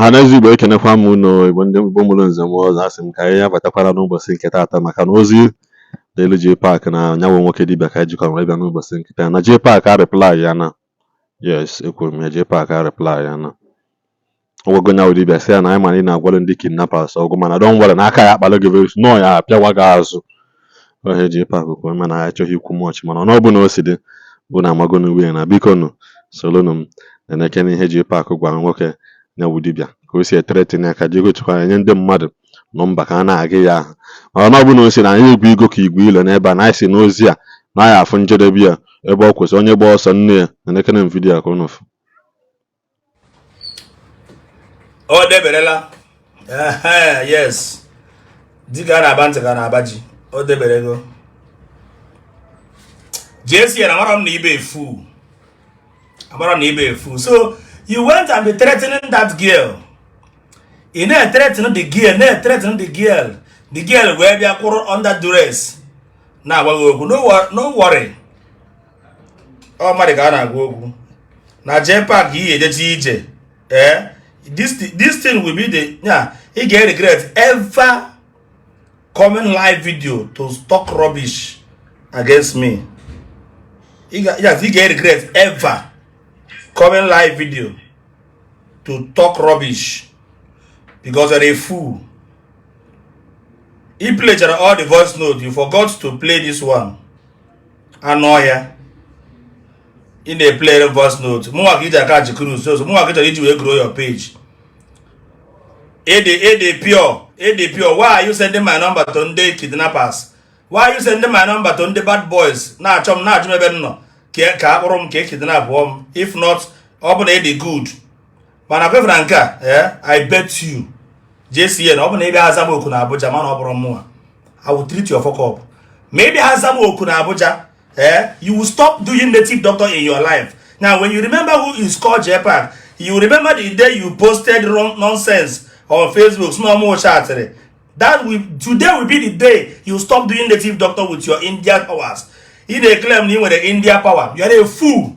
Ọhaneze Igbo, ekenekwa m unu. Igbo ndị Igbo mụrụ nze m ọzọ, asị m ka anyị abatakwara n'ụbọchị nke taata maka na ozi dịlụ JPAC na nyanwụ nwoke dibịa ka anyị jikwa wee bịa n'ụbọchị nke taa na JPAC a reply ya na yes, ekwuru m ya, JPAC a reply ya na ọgwago nyanwụ dibịa sị ya na anyị ma na ị na-agwalụ ndị kidnappers ọgwụ, mana don't worry na aka ya akpalụ gị very soon, nọọ ya apịawa gị azụ. Ohe JPAC kwuru, mana anyị achọghị ikwu much, mana ọ bụ na o si dị bụ na amago n'uwe na biko nụ solonu m na-eneke n'ihe JPAC gwara nwoke nyanwụ dibịa ka o si ethreaten ya ka jego chekwa enye ndị mmadụ nọmba ka a na-agị ya aha, mana ọ bụ na o si na anyị egwu igo ka igwe ilo n'ebe a na anyị si n'ozi a na anyị afụ njedebe ya ebe ọ kwụsị onye gba ọsọ nne ya na-enekene m video a ka unu fụ. O deberela. Ehe, yes, dịka a na-aba ntị ka a na-aba ji, o debere ego JCN. Amara m na ibe efu, amara m na ibe efu. So you went and be threatening that girl. Ị na-ethreaten the girl, na-ethreaten the girl. The girl wee bịa kwụrụ under duress na-agwa gị okwu. No worry, ọ mmadụ ka a na-agwa okwu na JPAC iyi ejechi ije. Eh, this thing will be the, yeah, ị ga-regret ever coming live video to talk rubbish against me. Ị ga, yes, ị ga-regret ever coming live video to talk rubbish because you're a fool. He played all the voice note, you forgot to play this one. Anụ ọhịa, ị na-eplay voice note mụnwa ka iji aka ji cruise, so mụnwa ka ị chọrọ iji wee grow your page. Ede ede pure, ede pure. Why are you sending my number to ndị kidnappers? Why are you sending my number to ndị bad boys na-achọ m, na-achọ m ebe m nọ ka akpụrụ m ka e kidnap m? If not, ọ bụ na ịdị good, mana kwefere nke a. Eh, I bet you, JCN, ọ bụ na ị bịa aza m oku na Abuja, mana ọ bụrụ mụnwa, I will treat your fuck up. Ma ị bịa aza m oku na Abuja, eh, you will stop doing native doctor in your life. Now, when you remember who is called JPAC, you remember the day you posted wrong nonsense on Facebook, small more chattery. That will, today will be the day you stop doing native doctor with your Indian powers. Ị na-claim na ị nwere India power. You are a fool.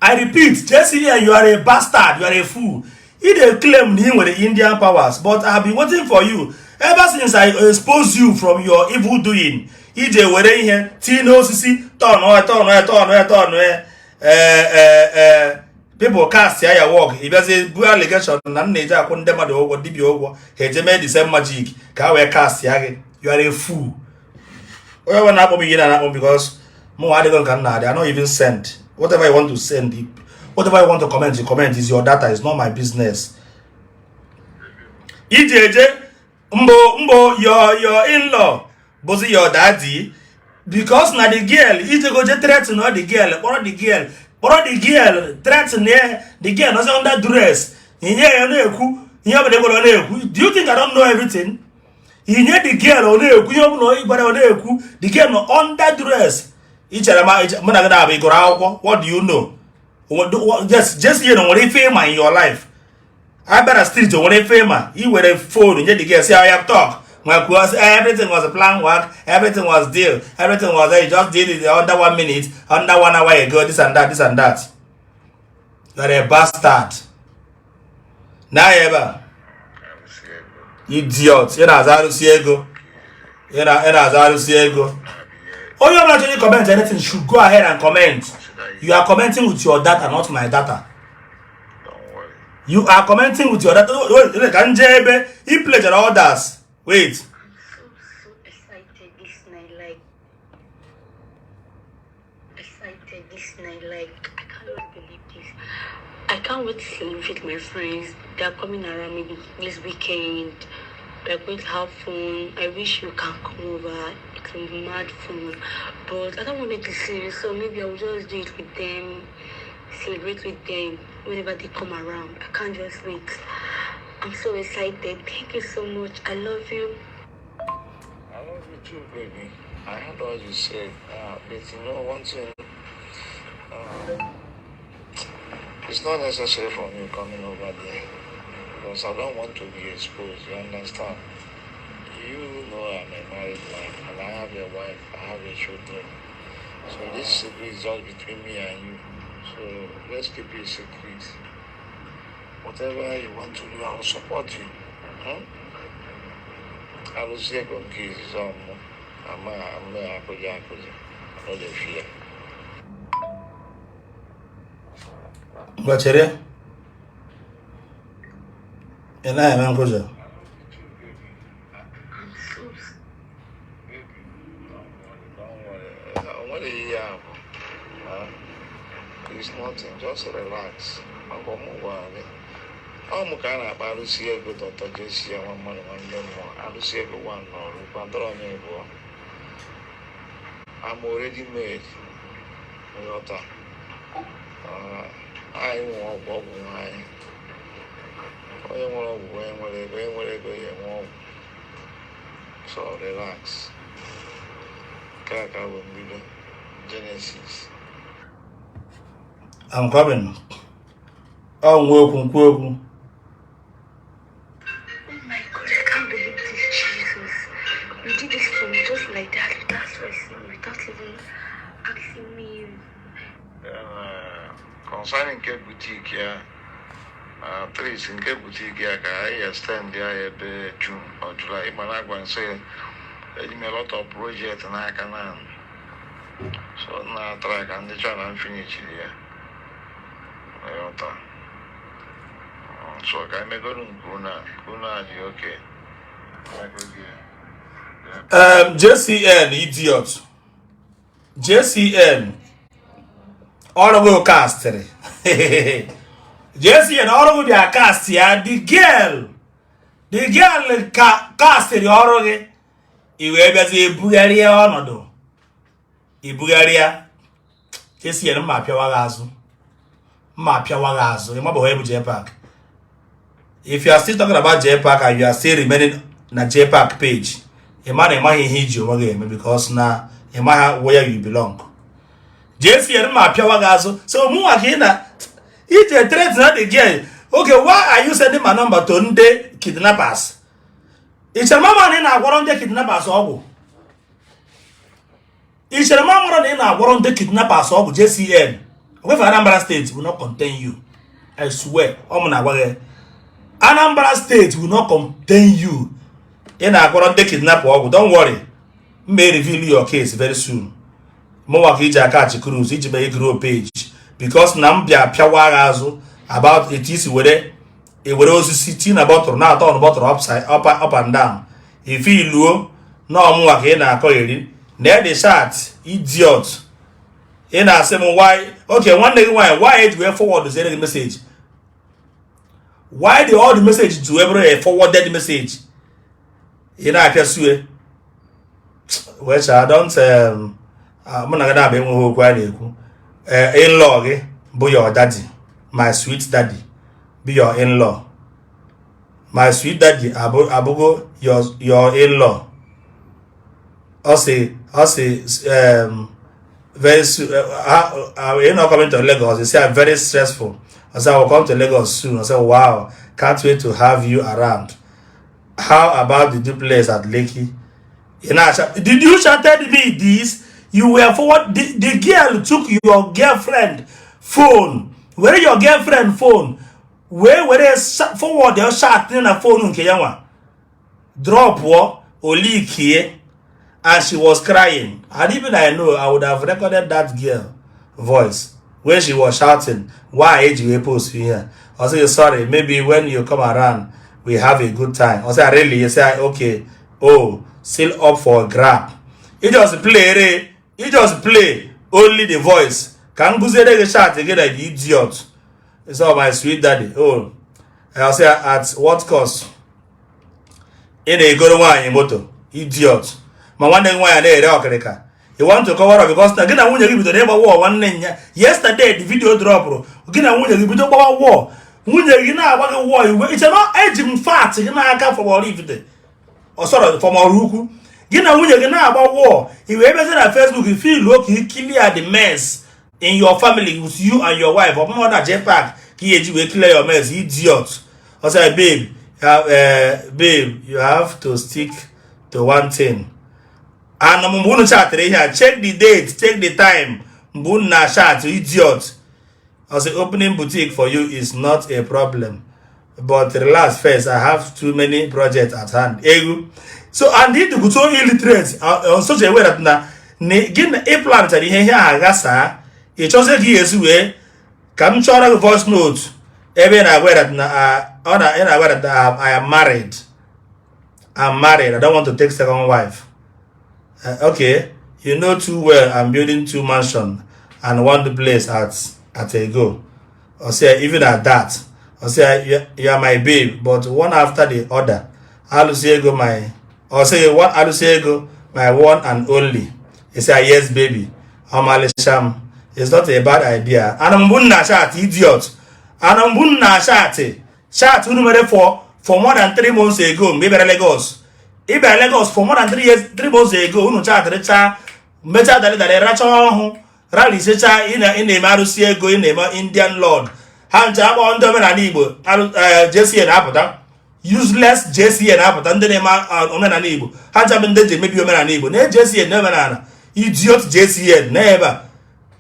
I repeat, JCN, you are a bastard. You are a fool. Ị na-claim na ị nwere Indian powers, but I have been waiting for you ever since I expose you from your evil doing. Ije were ihe tinye n'osisi, tọnụ tọnụ tọnụ tọnụ, ee ee, people cast ya ya work. Ị bịazie bu allegation na m na-eji akwụ ndị mmadụ ụgwọ, dibịa ụgwọ, ha eje mee the same magic ka ha wee cast ya gị. You are a fool. Onye ọbụla na-akpọ m ihe na-akpọ m because mụ adịghị nka m na-adị. I not even send. Whatever you want to send, whatever you want to comment, you comment. Is your data, is not my business. Ije eje mbụ mbụ your in-law bụzi your daddy because na the girl ijego je threaten the girl, kpọrọ the girl, kpọrọ the girl, threaten ya. The girl nọzi under duress, inye ya na-ekwu ihe ọbụla gwara ọ na-ekwu. Do you think I don't know everything? Inye the girl, ọ na-ekwu ihe ọbụla ị gwara ọ na-ekwu. The girl nọ under duress. Ị chere ma mụ na gị na-abụ ị gụrụ akwụkwọ? What do you know? Yes, just ihe na nwere ife ịma in your life. Abịa na street, o nwere ife ịma? I were phone nye the girl, si ya talk, nwa kwuo sị, everything was a plan work, everything was deal, everything was, you just did it under one minute, under one hour ago, this and that, this and that. You are a bastard. Na ya ebe a, idiot, ị na-aza arụsị ego, ị na-aza arụsị ego. Onye ọbụla chọrọ comment anything should go ahead and comment. You are commenting with your data, not my data. Don't worry. You are commenting with your data. Wait, wait, ka m jee ebe i pledged others. Wait. So so excited this night, like excited this night, like I cannot believe this. I can't wait to celebrate my friends. They are coming around maybe this weekend. We are going to have fun. I wish you can come over. It will be mad fun, but I don't want it to see you, so maybe I will just do it with them, celebrate with them whenever they come around. I can't just wait. I'm so excited. Thank you so much. I love you. I love you too, baby. I heard what you said. But you know one thing, it's not necessary for me coming over there because I don't want to be exposed. You understand? You know I'm a married man and I have a wife, I have a children. So this secret is just between me and you. So let's keep it secret. Whatever you want to do, I will support you. Alụsị ego nke izizi ọmụ ama ama akụja akụja no dey fear. Ngwa, chere, ị naghị eme nkụja. I'm so Baby, don't worry, don't worry. O nwere ihe a bụ. Huh? It's nothing, just relax. Ọgwụ m gwara gị. Ọ mụ ka a na-akpa arụsị ego Dr. Jesi ya nwa mmadụ nwanne mmụọ arụsị ego one n'ọrụ kwadoro m ịbụọ. I'm already made. Nghọta. Anyị nwe ọgwụ, ọgwụ nwe anyị. Onye nwere ọgwụ, onye nwere ego, onye nwere ego ya enwe ọgwụ. So relax. Nke a ka bụ mbido Genesis. I'm coming. Ọ nwe okwu nkwu okwu. Oh my God, I can't believe this, Jesus. You did this for me just like that, without stressing, without even asking me. Then, concerning nke boutique ya, at least nke boutique ya ka anyị extend ya ebe June or July. Ịma na agwa nsị eji m a lot of project n'aka na so na try ka ndị chọrọ na m finish ya. Ịghọta. So ka anyị megoro nke unu a dị oke. JCN idiot, JCN ọrụ gị castịrị, JCN ọrụ gị bịa cast ya. The girl ka castịrị ọrụ gị, i wee bịazi ebugharịa ọnọdụ, ibugharịa. JCN, mma apịawa gị azụ, mma apịawa gị azụ. Ị mabụghị ebu JPAC. If you are still talking about JPAC and you are still remaining na JPAC page, ị ma na ị maghị ihe iji onwe gị eme, because na ị maghị where you belong. JCN, mma apịawa gị azụ. So mụnwa ka ị na ije threat na the girl. Okay, why are you sending my number to ndị kidnappers? Ị chere mama na ị na-agwọrọ ndị kidnappers ọgwụ? Ị chere ma mara na ị na-agwọrọ ndị kidnappers ọgwụ? JCN okwefe, Anambra State will not contain you. I swear, ọ mụ na-agwa gị, Anambra State will not contain you. Ị na-agwọrọ ndị kidnapper ọgwụ. Don't worry, m may reveal your case very soon. Mụnwa ka iji aka achị cruise iji mee grow page, because na m bịa pịawa agha azụ about etu isi were ewere osisi tii na bọtụrụ na-atọ ọnụ bọtụrụ upside up, up and down. Ife iluo na ọmụnwa ka ị na-akọgheri na the chat. Idiot, ị na-asị m why? Okay, nwanne gị nwaanyị, why eji wee forward zere gị message? Why the all the message ji wee bụrụ a forwarded message? Ị na-apịa sue wee chaa. Don't mụ na gị na-abụ enweghị okwu a na-ekwu. In-law gị bụ your daddy, my sweet daddy be your in-law. My sweet daddy abụgo your in-law. Ọ sị very soon you're not coming to Lagos. He say, "I'm very stressful." I said, "I will come to Lagos soon." I said, "Wow, can't wait to have you around. How about the duplex at Lekki?" Did you chatted me this? You were forward. The girl took your girlfriend phone. Were your girlfriend phone wee were forward your chat na phone nke ya nwa drop olikie, and she was crying. And even I know I would have recorded that girl voice when she was shouting, "Why eji wee post here?" I say, "Sorry, maybe when you come around, we have a good time." I say, "Really?" You say, "Okay." Oh, still up for grab. You just play re, you just play only the voice ka m gụziere gị chat gị like idiot. It's all my sweet daddy. Oh, I say, "At what cost?" Ị na-egoro nwaanyị moto, idiot. Ma nwanne gị nwaanyị na-ere ọkịrịka. You want to cover up because na gị na nwunye gị bidoro ịgba war. Nwanne nya, yesterday the video dropụrụ, gị na nwunye gị bido gbawa war. Nwunye gị na-agba gị war iwe. Iche na eji m fat gị n'aka from Oraifite, ọsọrọ from Oraukwu. Gị na nwunye gị na-agba war, i wee bịazie na Facebook feel ka i clear the mess in your family with you and your wife. Ọ bụrụ na JPAC ka ị eji wee clear your mess, idiot. Ọ sị, "Babe, babe, you have to stick to one thing." And mgbe unu chatịrị ihe a, check the date, check the time mgbe unu na chat, idiot. Ọ sị, "Opening boutique for you is not a problem." But relax first, I have too many projects at hand. Ego. So and ịdịkwu so illiterate on such a way that na gị na ị planchara ihe ahụ ghasaa, ị chọzie ka ị ga-esi wee ka m chọrọ gị voice note ebe ị na-agwa that na ọ na ị na-agwa that I am married. I'm married. I don't want to take second wife. Okay, you know too well I'm building two mansion and one place at a go. Or say even at that. Or say you are my babe, but one after the other. Alusi ego my, or say one alusi ego my one and only. He say, "Yes, baby." Amalisham. It's not a bad idea. And I'm na chat, idiot. And I'm na chat. Chat unu mere for more than 3 months ago. Mgbe ị bịara Lagos. Ị bịara Lagos for more than 3 years, 3 months ago. Unu chatịrịcha, mechaa dali dali, racha ọhụ, ralisecha. Ị na-eme arụsị ego, ị na-eme Indian Lord. Ha nche akpọ ndị omenala Igbo JCN apụta. Useless JCN apụta, ndị na-eme omenala Igbo. Ha ncha bụ ndị eji emebi omenala Igbo. Na JCN na omenala. Idiot JCN na ebe a.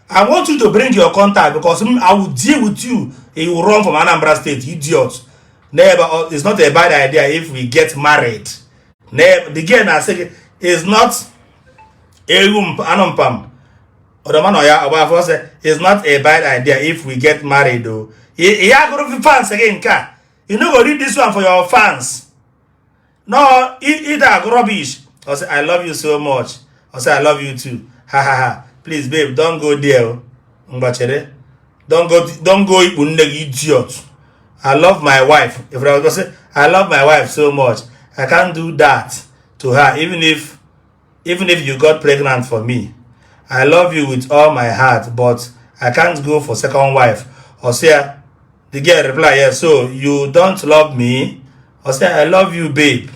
I want you to bring your contact because I will deal with you. You will run from Anambra State, idiot. Never, it's not a bad idea if we get married. Never, the girl na say it's not ewu anụ mpam. Ọdọma ya ọgba afọ sị it's not a bad idea if we get married though. Ya agụrụ fans gị nke a. You no go read this one for your fans. No, either agụ rubbish. I say, "I love you so much." I say, "I love you too. Ha ha ha. Please, babe, don't go there." Oh. Mgbachere. Don't go, don't go ikpu nne gị, idiot. I love my wife. If I was to say, "I love my wife so much. I can't do that to her, even if you got pregnant for me. I love you with all my heart, but I can't go for second wife." Or say, the girl reply, "Yeah, so you don't love me?" Or say, "I love you, babe."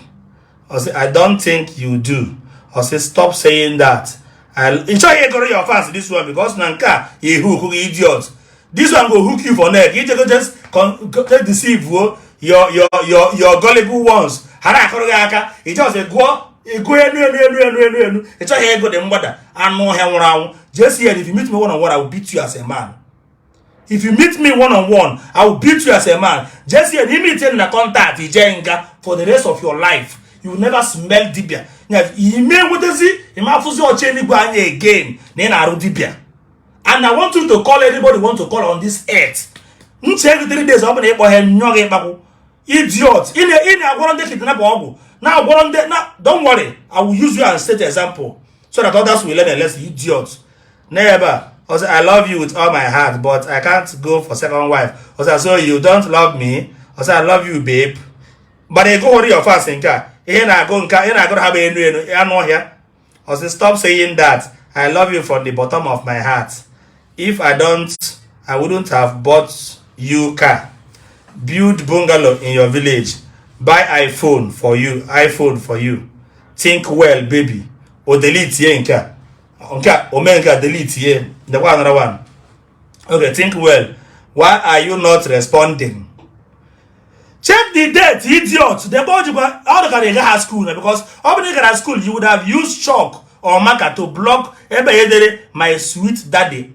Or say, "I don't think you do." Or say, "Stop saying that." I chọghị ịgụrụ your fans this one because na nke a e hook gị, idiot. This one go hook you for neck. Ije go just deceive o your gullible ones. Ha na-akụrụ gị aka. Ị just gụọ ego elu elu elu elu elu elu. Ị chọghị ego dị mgbada anụ ọhịa nwụrụ anwụ. JCN, if you meet me one on one, I will beat you as a man. If you meet me one on one, I will beat you as a man. JCN, you meet na contact ije nga for the rest of your life. You will never smell dibia. Ime nwetazi ime afụzi ọcha eluigwe anya again na ị na-arụ dibia. And I want you to call anybody you want to call on this earth. Nche gị 3 days, ọ bụ na ịkpọ ha nyụọ gị ịkpakwụ. Idiot. Ị na-agwọrọ ndị kidnapper ọgwụ. Na-agwọrọ ndị na. Don't worry, I will use you as state example so that others will learn a lesson. Idiot. N'ebe a, I say, "I love you with all my heart, but I can't go for second wife." I say, "So you don't love me?" I say, "I love you, babe." But ị gụghọrọ your fans nke a. Ihe na-agụ nke a, ihe na-agụrụ ha bụ enu enu anụ ọhịa. I say, "Stop saying that. I love you from the bottom of my heart. If I don't, I wouldn't have bought you car, build bungalow in your village, buy iPhone for you, iPhone for you. Think well, baby." O delete ye nke a. Nke a, o mee nke a, delete ye. Nekwa another one. Okay, "Think well. Why are you not responding?" Check the date, idiot. The boy jikwa ọ dịka na ị gaghị school na because ọ bụrụ na ị gara school, you would have used chalk or marker to block ebe ya edere "my sweet daddy",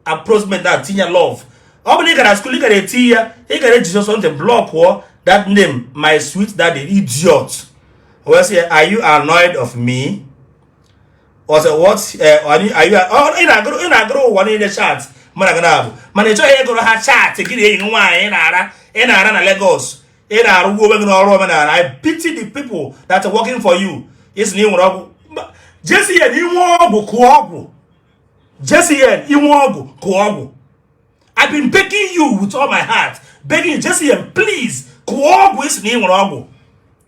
approximate that, tinye love. Ọ bụrụ na ị gara school, ị gara eti ya, ị gara eji something block wụọ that name, "my sweet daddy", idiot. Wee sị, "Are you annoyed of me?" Or say, what are you ị na-agụrụ ụwa niile chat mana gị na-abụ mana ị chọghị ịgụrụ ha chat gị na enyi gị nwaanyị ị na-ara na Lagos, ị na-arụgbu onwe gị n'ọrụ omenala. I pity the people that are working for you. Isi na ị nwere ọgwụ. JCN, inwe ọgwụ, kụọ ọgwụ. JCN, inwe ọgwụ, kụọ ọgwụ. I've been begging you with all my heart, begging you, JCN, please, kụọ ọgwụ. Isi na ị nwere ọgwụ,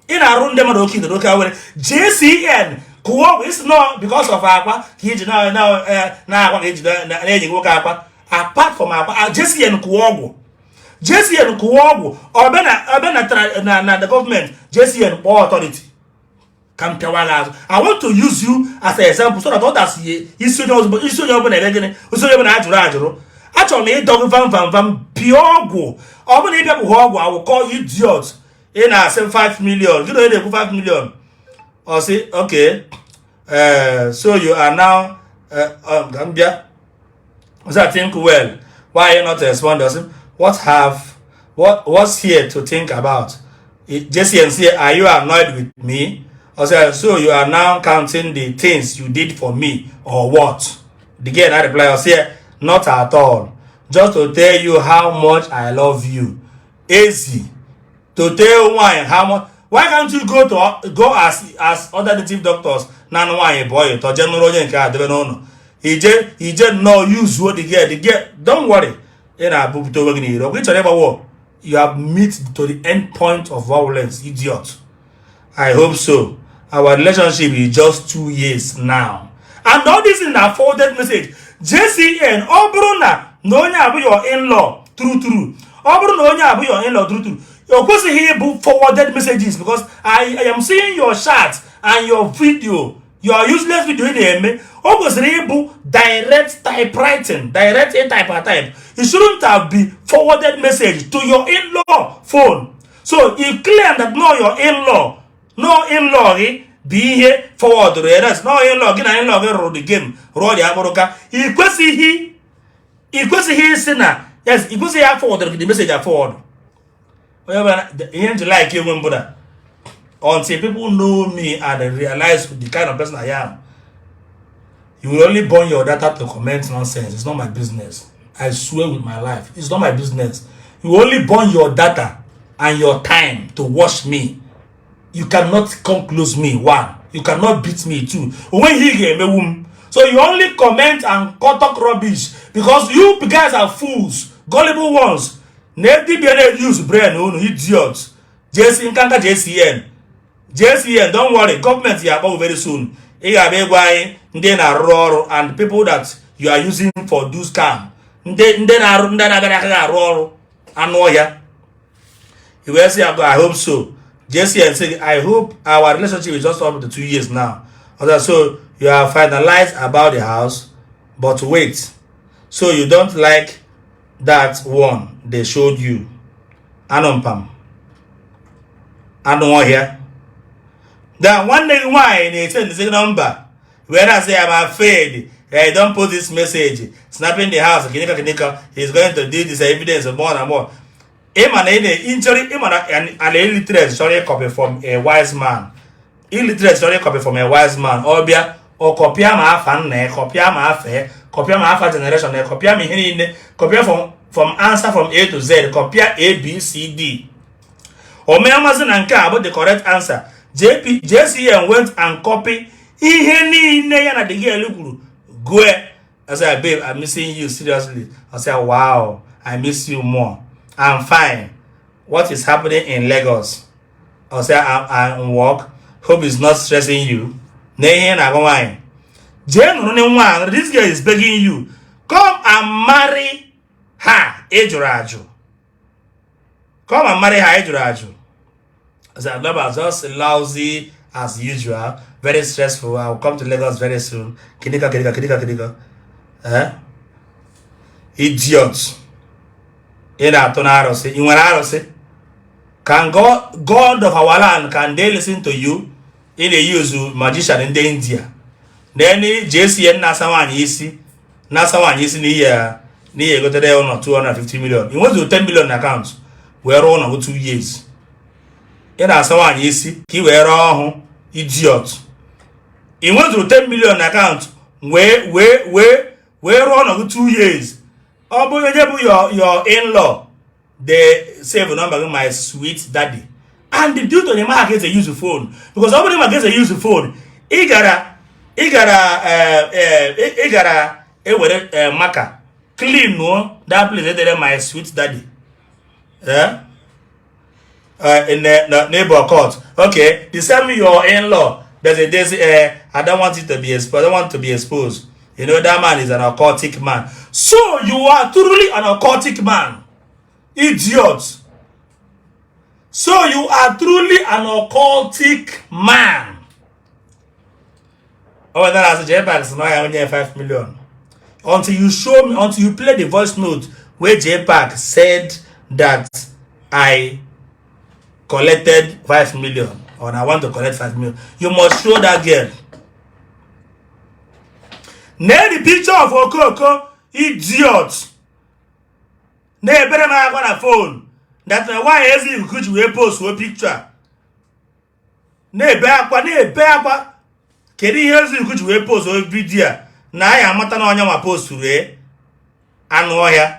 ị na-arụ ndị mmadụ oke idoro oke awere. JCN, kụọ ọgwụ. Isi nọ because of akwa ka iji na akwa ka iji na-enyi nwoke akwa. Apart from akwa, JCN, kụọ ọgwụ. JCN, kụọ ọgwụ. Ọbịa na the gọọmenti. JCN, kpọọ authority ka m pịawa gị azụ. I want to use you as an example so that others ye isi onye ọzọ, isi onye ọbụla eme gịnị, isi onye ọbụla ajụrụ ajụrụ. Achọrọ m ịdọ gị vam vam vam, pịa ọgwụ. Ọ bụrụ na ị bịapụghị ọgwụ, I will call idiot. Ị na-asị m 5 million, gị na onye na-ekwu 5 million. Ọ sị, okay, so you are now ka m bịa. Ọ sị, "Think well. Why are you not responding?" Ọ sị, what have What's here to think about? JCN say, "Are you annoyed with me?" I said, "So you are now counting the things you did for me or what?" The girl now reply, I say, "Not at all. Just to tell you how much I love you." Easy. To tell nwaanyị how much. Why can't you go to go as other native doctors na anụ nwaanyị bụ ọyị tọ jee nụrụ onye nke a debe n'ụlọ ije ije nnọọ yuzuo the girl? The girl, don't worry, ị na-abụpụta onwe gị n'iro ọkwa ị chọrọ ịgbawo. You have meet to the end point of violence, idiot. "I hope so. Our relationship is just 2 years now." And all this in a forwarded message. JCN, ọ bụrụ na onye abụ your in-law true true, ọ bụrụ na onye abụ your in-law true true, o kwesịghị ịbụ forwarded messages, because I am seeing your chat and your video, your useless video ị na-eme. O kwesịrị ịbụ direct typewriting, direct type a type. It shouldn't have been forwarded message to your in-law phone. So you claim that no your in-law, no in-law gị bụ ihe forward ya. That's no in-law gị na in-law gị rụrụ the game, rụọ dị akpụrụka. Ị kwesịghị ịsị na yes, ị kwesịghị ya forward gị the message a forward. Onye ọbụla, ihe nji like enwe mbụ na until people know me and they realize the kind of person I am. You will only burn your data to comment nonsense. It's not my business. I swear with my life, it's not my business. You will only burn your data and your time to watch me. You cannot come close me, one. You cannot beat me, two. Onweghị ihe ị ga-emewu m. So you only comment and talk rubbish because you guys are fools, gullible ones. Na dibia na-use brain unu, idiot. JC nkanka, JCN, JCN, don't worry, gọọmenti ya akpọ very soon. Ị ga-abịa ịgwa anyị ndị na-arụ ọrụ and people that you are using for do scam, ndị na-arụ, ndị na-abịara aka arụ ọrụ anụ ọhịa. I wee sị ya, "I hope so." JCN say, "I hope our relationship is just up to 2 years now." Okay, "So you are finalized about the house? But wait, so you don't like that one they showed you?" Anụ mpam, anụ ọhịa. Then nwanne gị nwaanyị na-ese ndịsị nọmba wee na-asị ya, "I'm afraid, hey, don't post this message snapping the house." Kinika kinika, he's going to do this evidence more and more. Ịma na ị na-ịchọrọ, ịma na an illiterate chọrọ ịcopy from a wise man, illiterate chọrọ ịcopy from a wise man, ọ bịa ọ copya ma afa nna ya, copya ma afa ya, copya ma afa generation ya, copya ma ihe niile, copya from answer from A to Z, copya A B C D. O mee amasị na nke a bụ the correct answer. JP JCN went and copy ihe niile ya na the girl kwuru gue. I said, "Babe, I'm missing you seriously." I said, "Wow, I miss you more. I'm fine. What is happening in Lagos?" I said, I'm work. Hope it's not stressing you." Na ihe na-agwa nwaanyị jee nụrụ na nwa, this girl is begging you, come and marry her. Ị jụrụ ajụ. Come and marry her. Ị jụrụ ajụ. I said, "No, just lousy as usual. Very stressful. I will come to Lagos very soon." Kinika, kinika, kinika, kinika. Eh? Idiot. Ị na-atụ n'arụsị. Ị nwere arụsị? Can God, God of our land, can they listen to you? Ị na-use magician ndị India. Then JCN na-asa nwaanyị isi. Na-asa nwaanyị isi n'ihi egotere ya ụlọ 250 million. Ị nwezu 10 million na account wee rụọ ụlọ 2 years. Ị na-asa nwaanyị isi ka ị wee rụọ ọhụ, idiot. Ị nwezuru 10 million na account wee rụọ ọnọdụ 2 years. Ọ bụ onye bụ your in-law dey save number gị "my sweet daddy", and due to the ma ka esi use phone, because ọ bụrụ ma ka esi use phone, ị gara ewere marker clean no that place edere "my sweet daddy" in the neighbor court. Okay, the same your in-law, there's a day, "I don't want it to be exposed. I don't want to be exposed. You know that man is an occultic man." So you are truly an occultic man, idiot. So you are truly an occultic man. Oh, then as JPAC sị na ya onye 5 million. Until you show me, until you play the voice note where JPAC said that I collected 5 million or I want to collect 5 million. You must show that girl. Now the picture of Okoko, idiot. Na-ebere m akwa na phone. That na why Ezikuku ji wee postuo picture a na-ebe akwa, na-ebe akwa. Kedu ihe Ezikuku ji wee postuo video a na anyị amata na onye nwa posturu e anụ ọhịa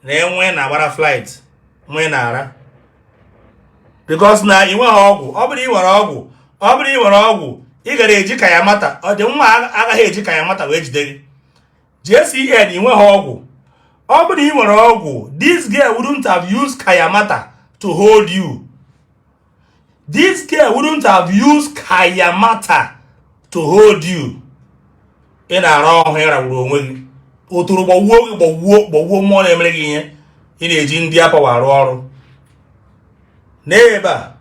na enwe na-agbara flight nwe na-ara because na ị nweghị ọgwụ. Ọ bụrụ ị nwere ọgwụ, ọ bụrụ ị nwere ọgwụ, ị gara eji ka ya mata ọ dị nwa agaghị eji ka ya mata wee jide gị. JCN, ị nweghị ọgwụ. Ọ bụrụ ị nwere ọgwụ, this girl wouldn't have used kayamata to hold you. This girl wouldn't have used kayamata to hold you. Ị na-ara ọhụ, ịragburu onwe gị otoro, gbawuo gị, gbawuo, gbawuo mmụọ na-emere gị ihe. Ị na-eji ndị apawa arụ ọrụ n'ebe a.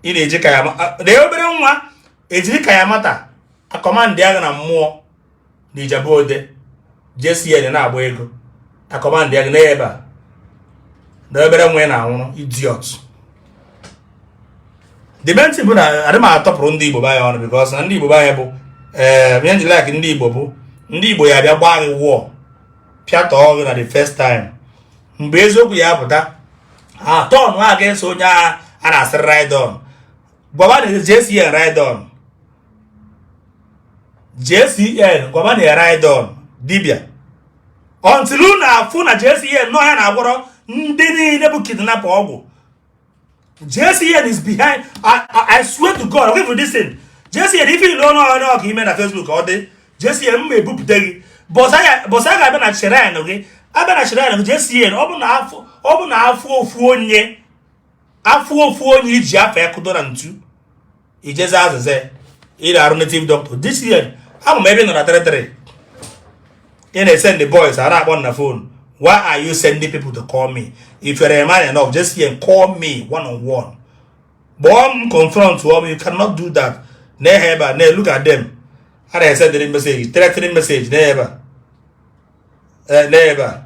Ị na-eji kayamata na obere nwa ejiri kayamata acommand agha na mmụọ na Ijebu Ode. JCN na-agba ego acommand agha n'ebe a na obere nwa ị na-anwụrụ. Idiot. The main thing bụ na adị m atọpụrụ ndị Igbo be anyị ọnụ, because na ndị Igbo be anyị bụ ee ihe nji like ndị Igbo bụ ndị Igbo ya bịa gbaa gị wụọ, pịatọọ gị na the first time. Mgbe eziokwu ya apụta, ha turn a ga-eso onye agha a na-asị ride on. Gwaba na JCN ride on, JCN gwaba na ride on dibia until unu afụ na JCN nọ ya na-agwọrọ ndị niile bụ kidnapper ọgwụ. JCN is behind. I swear to God, okay, for this thing. JCN, if you don't know ọ ka ime na Facebook, ọ dị JCN m ebupụta gị. Bọsa a ga-abịa na shrine gị, abịa na shrine gị. JCN, ọ bụ na afọ, ọ bụ na afọ ofu onye, afọ ofu onye iji afọ ekụdo na ntu ijeze azịza ị na-arụ native doctor. JCN, ama m ebe ị nọ na 33. Ị na-esend the boys a na-akpọ na phone. Why are you sending people to call me? If you're a man enough, just here and call me one on one. But I'm confront to you cannot do that. Never, ne look at them. I send the message, threatening message, never. Never.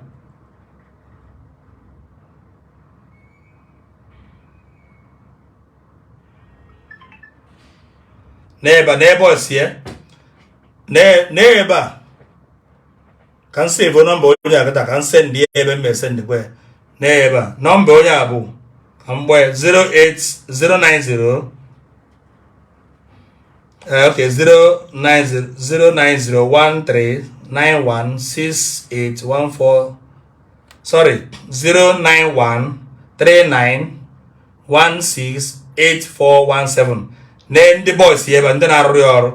Never, never see. Never. Ka m save nọmba onye a kịta, ka m send ya ebe m esendịkwa ya n'ebe a. Nọmba onye a bụ, ka m gbaa ya, 08090, okay, 090 09013916814, sorry, 09139168417. Na ndị boys ya ebe ndị na-arụrụ ya ọrụ,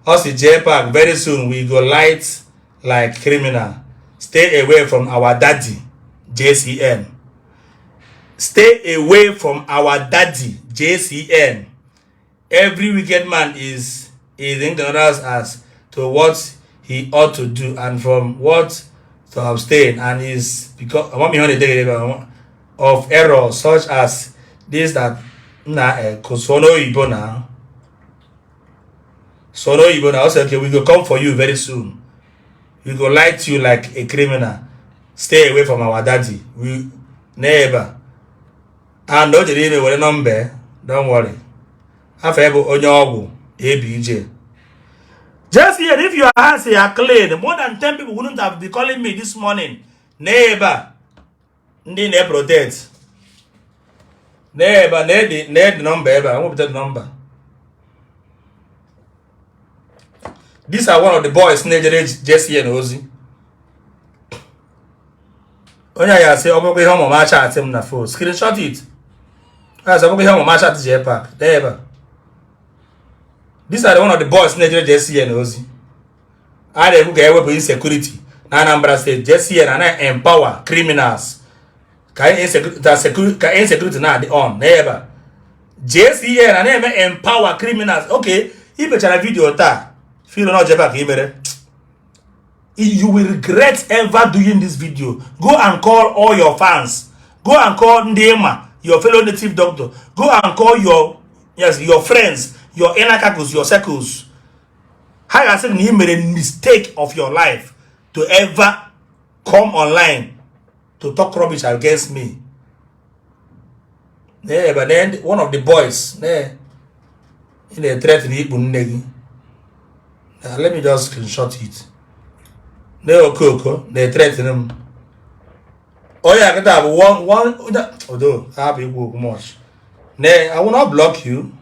ọ si JPAC, very soon we go light like criminal. Stay away from our daddy JCN. Stay away from our daddy JCN. Every wicked man is ignorant as to what he ought to do and from what to abstain, and is because of error such as this that na sụọ n'oyibo na sụọ n'oyibo na also. Okay, we go come for you very soon. We go light you like a criminal. Stay away from our daddy. We never. And o jere ime were nọmba. Don't worry, afọ ebe onye ọgwụ ABJ. Just here, if your hands are clean, more than 10 people wouldn't have been calling me this morning. N'ebe ndị na-protect n'ebe na-edi na-edi nọmba ebe a nwepụta nọmba. These are one of the boys na-ejere JCN ozi. Onye a ya asị ọ bụrụkwa ihe ọmụma chat m na phone, screenshot it. Ọ ya sị ọ bụrụkwa ihe ọmụma chat JPAC ebe a. These are the one of the boys na-ejere JCN ozi. A na-ekwu ka ewepụ insecurity na Anambra State, JCN ana empower criminals ka insecurity na-adị on n'ebe a. JCN a na-eme empower criminals. Okay, ị mechara video taa, feel na ojebe ka ị mere, you will regret ever doing this video. Go and call all your fans. Go and call ndị ịma, your fellow native doctor. Go and call your, yes, your friends, your inner circles, your circles. Ha ga-asị na ị mere mistake of your life to ever come online to talk rubbish against me. Yeah, but then one of the boys, yeah, ị na-threaten ikpu nne gị. Now, let me just screenshot it. Na okoko na-threaten m. Onye a kịta bụ one one odo hapụ ikwu okwu much. Ne, I will not block you.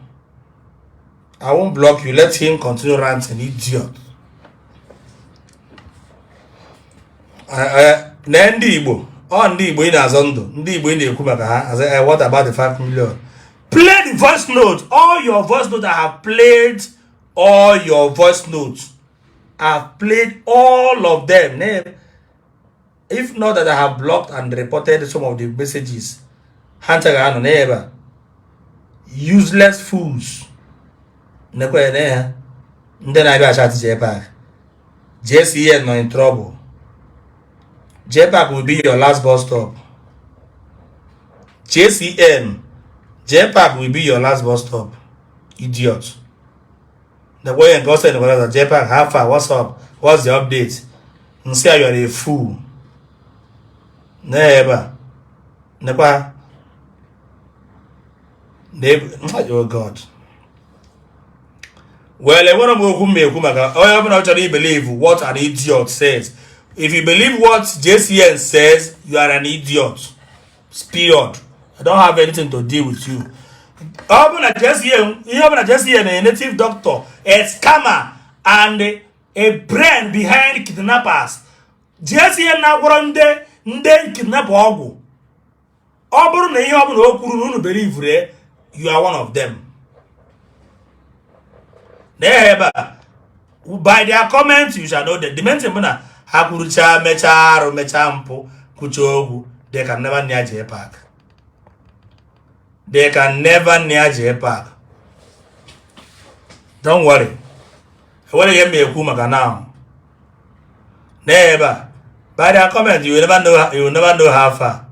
I won't block you. Let him continue ranting, idiot. Na ndị Igbo, ọ ndị Igbo ị na-azọ ndụ, ndị Igbo ị na-ekwu maka ha, as what about the 5 million? Play the voice note. All your voice note I have played, all your voice notes. I've played all of them. If not that I have blocked and reported some of the messages. Ha ncha ga-anọ n'ebe a. Useless fools. Nekwa ya ya. Ndị na-abịa achat JPAC. JCN nọ in trouble. JPAC will be your last bus stop. JCN, JPAC will be your last bus stop. Idiot. The boy and God said, JPAC, how far? What's up? What's the update? Nsị you are a fool. N'ebe nekwa oh God. Well, enwere m okwu m ekwu maka onye ọbụla chọrọ i believe what an idiot says. If you believe what JCN says, you are an idiot. Period. I don't have anything to deal with you. Ọ bụ na JCN, ihe ọ bụ na JCN, a native doctor, a scammer, and a brain behind kidnappers. JCN na-agwọrọ ndị ndị kidnapper ọgwụ. Ọ bụrụ na ihe ọ bụla o kwuru na unu believe, you are one of them. Na ebe a, by their comment you shall know them. The main thing bụ na ha kwuruchaa, mechaa arụ, mechaa mpụ, kwuchaa okwu, they can never near JPAC. They can never near JPAC. Don't worry. Enwere ihe m ekwu maka now. N'ebe a, by their comment you will never know, you will never know how far.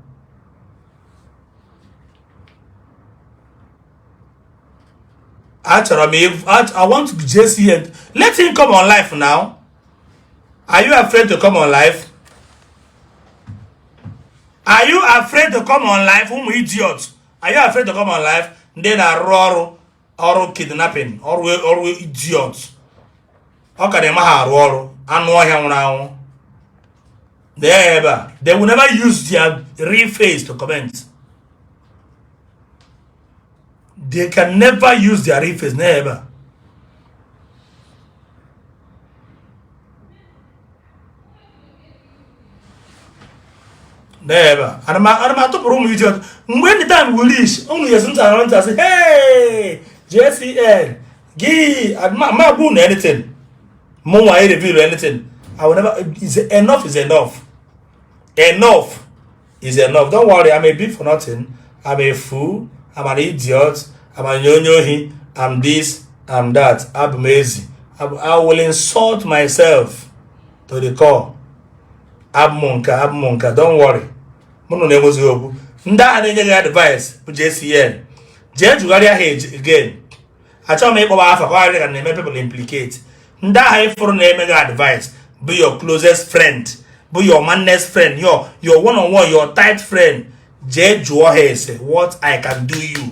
Achọrọ m I want JCN, let him come on live now. Are you afraid to come on live? Are you afraid to come on live? Ụmụ idiot. Are you afraid to come on live? Ndị na-arụ ọrụ ọrụ kidnapping, ọrụ ọrụ idiot. Ọ ka na-eme ha arụ ọrụ anụ ọhịa nwụrụ anwụ. They ebe a, they will never use their real face to comment. They can never use their real face. Never. Never. Ana m atụpụrụ ụmụ idiot. Mgbe the time will reach, ụmụ yesi ntị arụ ntị asị, hey, JCN, gị, ma gbu na anything. Mụ nwa reveal anything. I will never, is enough is enough. Enough is enough. Don't worry, I'm a bit for nothing. I'm a fool. I'm an idiot. I'm an onye ohi. I'm this, I'm that. Abụ m ezi. I will insult myself to the core. Abụ m nke, abụ m nke. Don't worry. Mụ na na-enwezighị okwu. Ndị agha na-enye gị advice bụ JCN. Jee jụgharịa ha again. Achọghị m ịkpọba afa ka ọ ghara ka na-eme people implicate. Ndị agha ịfụrụ na-eme gị advice bụ your closest friend, bụ your manest friend, your one on one, your tight friend. Jee jụọ ha ese what I can do you.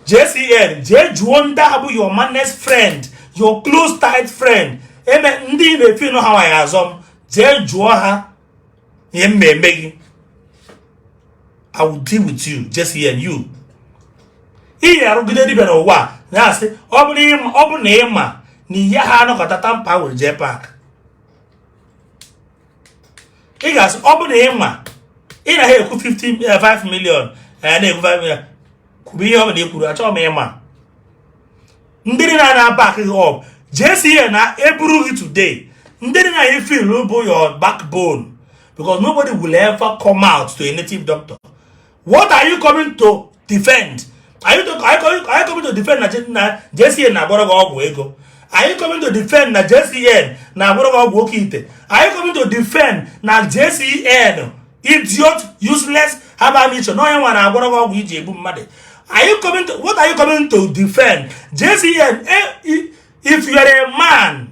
JCN, jee jụọ ndị ahụ bụ your manest friend, your close tight friend. Eme ndị na-efi nọ ha nwanyị azọ m, jee jụọ ha ihe m eme gị. I will deal with you, JCN, you. Ihe arụgide dibịa n'ụwa na-asị ọ bụrụ na ị ma na ihe ha anọkọta tamper with JPAC. Ị ga-asị ọ bụrụ na ị ma ị na ha ekwu 55 million, na-ekwu 5 million, kwuru ihe ọ bụla i kwuru, achọghị m ịma. Ndị niile na-back gị up, JCN na eburu gị today, ndị niile na feel bụ your backbone, because nobody will ever come out to a native doctor. What are you coming to defend? Are you coming to defend na JCN na-agbọrọ gị ọgwụ ego? Are you coming to defend na JCN na-agbọrọ gị ọgwụ oke ite? Are you coming to defend na JCN idiot, useless, habanicho na onye nwa na-agbọrọ gị ọgwụ iji egbu mmadụ? Are you coming to, what are you coming to defend? JCN, if you are a man,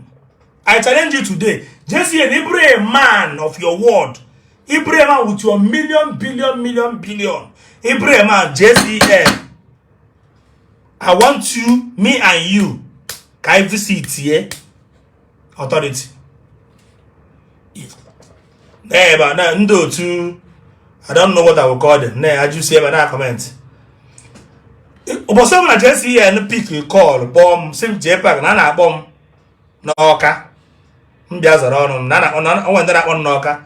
I challenge you today. JCN, if you are a man of your word, if you are a man with your million, billion, million, billion, if you are a man, JCN, I want you, me and you, can I visit here? Authority. Na ebe a, na ndị otu, I don't know what I will call them, na-ajụsi ebe na comment. Ụbọchị ọbụla JCN pick call, kpọọ m, sị m JPAC na a na-akpọ m n'Ọka, m bịa zara ọnụ m na onwe ndị na-akpọ m n'Ọka.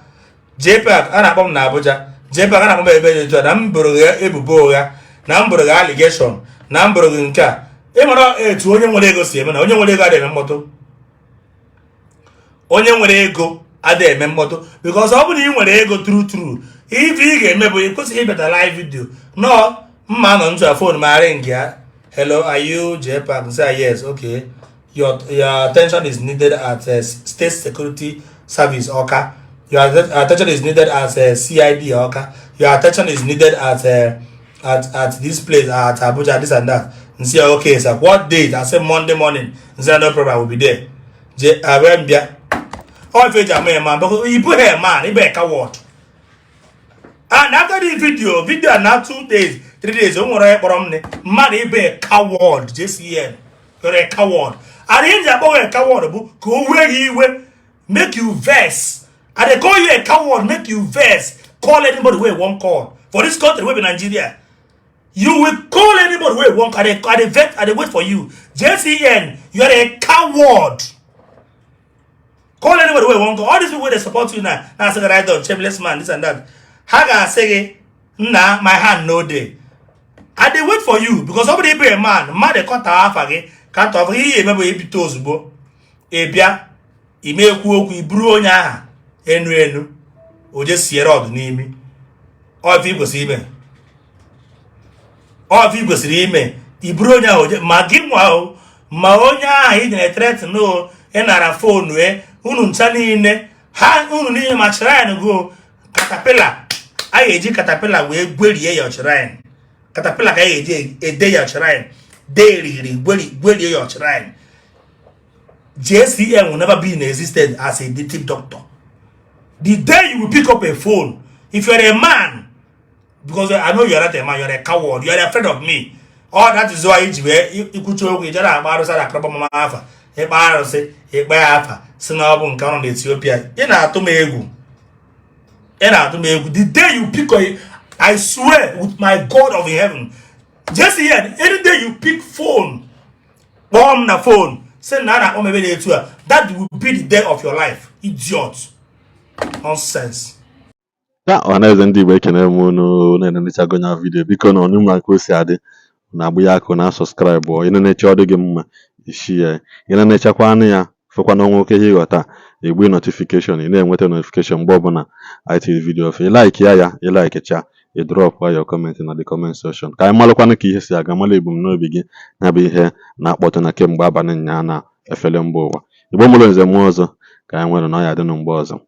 JPAC, a na-akpọ m na Abuja. JPAC, a na-akpọ m ebe dị etu a, na m boro gị ebubo ụgha, na m boro gị allegation, na m boro gị nke a. Ịmara etu onye nwere ego si eme, na onye nwere ego adịghị eme mkpọtụ. Onye nwere ego adịghị eme mkpọtụ, because ọ bụrụ na ị nwere ego true true, ife ị ga-eme bụ ị kwesịghị ịbịata live video. Nọọ mma nọ ntụ a, phone ma ring ya: "Hello, are you JPAC?" Say, "Yes." "Okay, your attention is needed at State Security Service Awka. Your attention is needed at CID Awka. Your attention is needed at this place at Abuja," this and that. And say, "Okay sir, what date?" I say, "Monday morning." And say, "No problem, I will be there." Je abịa mbịa. Ọ ife eji ama ya man, because ị bụghị a man, ị bụ a coward. And after the video na 2 days, 3 days, o nwere onye kpọrọ m ne mmadụ ịbụ a coward. JCN, you're a coward. And ihe nji akpọ a coward bụ ka o wee gị iwe, make you vex. I dey call you a coward make you vex. Call anybody wey you wan call for this country wey be Nigeria. You will call anybody wey you wan. I dey vex, I dey wait for you. JCN, you are a coward. Call anybody wey you wan call. All these people wey dey support you now now say, "Right on, shameless man," this and that, ha ga-asị gị, "Nna, my hand no dey." I dey wait for you, because ọ bụrụ ịbụ a man, mmadụ kọta afa gị ka ntọ afọ ihe eme bụ ebite ozugbo, ị bịa ime ekwu okwu, iburu onye aha enu enu o je siere ọdụ n'imi. Ọ ife ị kwesịrị ime, ọ ife ị kwesịrị ime, iburu onye ahụ oje ma gị nwa o, ma onye ahụ ị nyere threaten o, ị nara phone e unu ncha niile ha, unu niile ma shrine go caterpillar. A ga-eji caterpillar wee gwerie ya shrine. Caterpillar ka a ga-eji ede ya shrine, dee riri gweri gwerie ya shrine. JCM will never be in existence as a native doctor. The day you will pick up a phone, if you're a man, because I know you're not a man, you're a coward, you're afraid of me. All that is why iji wee ikwuchi okwu ijere agba arụsị na akọrọba mama afa ịkpa arụsị ịkpa ya afa si na ọ bụ nke ọnụ na Ethiopia. Ị na-atụ m egwu, ị na-atụ m egwu. The day you pick up, I swear with my God of heaven, just here, any day you pick phone, kpọọ m na phone, sị na a na-akpọ m ebe dị etu a, that will be the day of your life, idiot. Nonsense. Ya ọhaneze ndị Igbo, ekene m unu na-enenechagọ nya video. Biko na ọnụ ma ka o si adị na-agbụ ya akụ na subscribe. Ị na-enecha, ọ dị gị mma, ishi ya. Ị na-enechakwa anụ ya, fụkwa na ọnwa oke ihe ịghọta egbe notification, ị na-enweta notification mgbe ọbụla anyị tiri video ofe. Ị like ya, ya ị like cha, ị drop your comment na the comment section ka anyị malụkwanụ ka ihe si aga, mara ebumnobi gị ya bụ ihe na-akpọtụ na kemgbe abalị nyaa na efere mba ụwa. Igbo mụrụ nze mmụọ ọzọ, ka anyị nwere na ọ ya adịnụ mgbe ọzọ.